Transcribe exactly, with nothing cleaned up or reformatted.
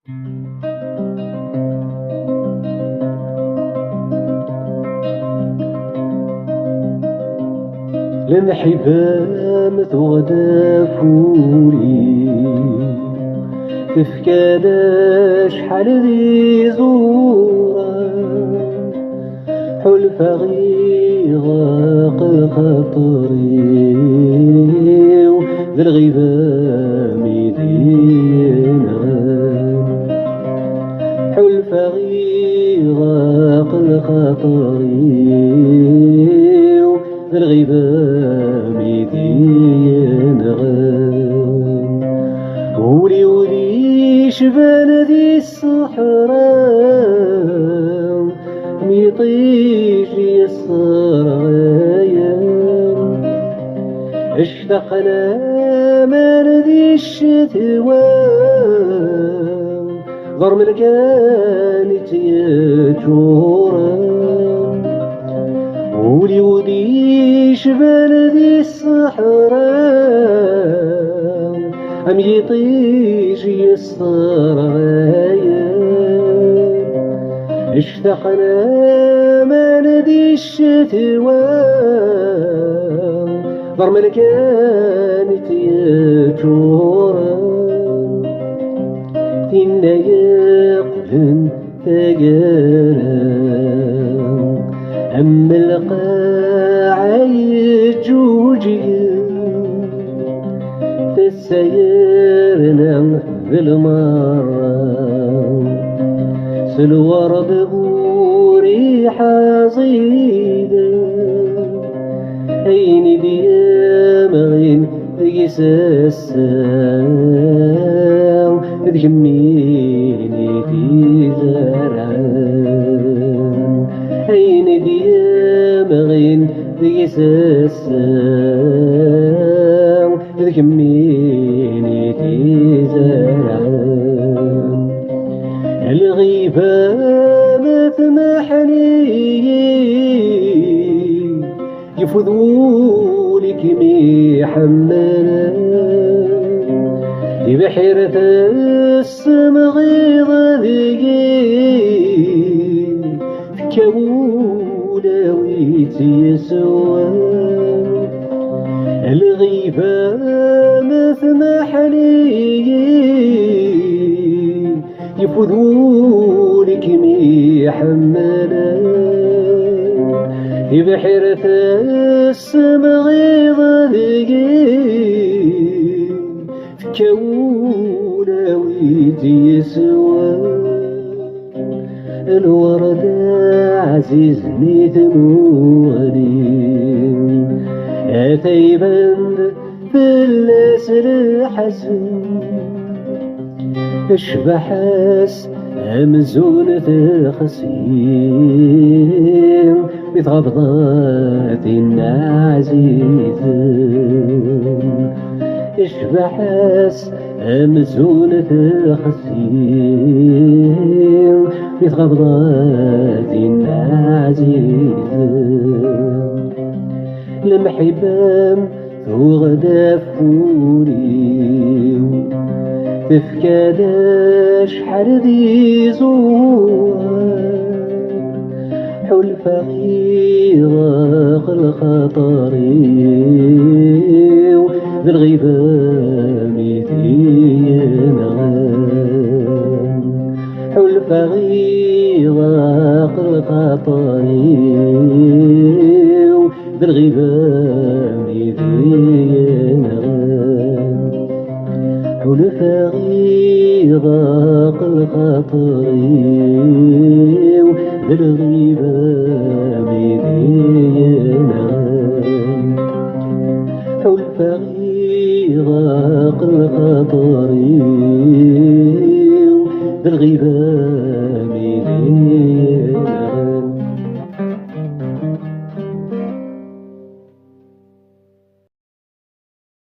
Lemḥibba-m tuɣ-d afud-iw, tefka-d acḥal d iẓuran. Ḥulfaɣ iɣaq lxaṭer-iw, d lɣiba mi d-yenɣan. Ḥulfaɣ iɣaq lxaṭer-iw, d lɣiba mi d-yenɣan. Ul-iw d icban di ṣṣeḥra, am yiṭij yesserɣayen. Ectaqen aman di ccetwa, d rrmel kan i tt-yeččuren. Ul-iw d icban di ṣṣeḥra, am yiṭij yesserɣayen. Ectaqen aman di ccetwa, d rrmel kan i tt-yeččuren. Tinna yeqqlen taggara, am lqaɛa yeǧǧuǧgen, tessayer-na d lmerra, s lwerd bu riḥa ẓiden. Ayen i d-yemɣin deg-s ass-a, d kemmi i t-izerɛen. Ayen i d-yemɣin deg-s ass-a, d kemmi i t-izerɛen. Lɣiba ma temḥen-iyi, yeffud wul i kem-iḥemmlen. Tibḥirt tessemɣiḍ deg-i, tekka wulawi tt-yeswan. Lɣiba ma temḥen-iyi, yeffud wul i kem-iḥemmlen. Tibḥirt tessemɣiḍ deg-i, tekka wulawi tt-yeswan. Lwerd ɛziz mi tmuɣli, ata iban-d fell-as lḥasen. Tecbeḥ-as amzun texsi, mi tɣabḍat inna ɛzizen. Tecbeḥ-as amzun texsi, mi tɣabḍat inna ɛzizen. Lemḥibba-m tuɣ-d afud-iw, tefka-d acḥal d iẓuran. Ḥulfaɣ iḍaq lxaṭer-iw, d lɣiba mi t-yenɣan. Ḥulfaɣ iḍaq lxaṭer-iw, d lɣiba mi d-yenɣan. Ḥulfaɣ iḍaq lxaṭer-iw, d lɣiba mi d-yenɣan. Ḥulfaɣ iḍaq lxaṭer-iw, d lɣiba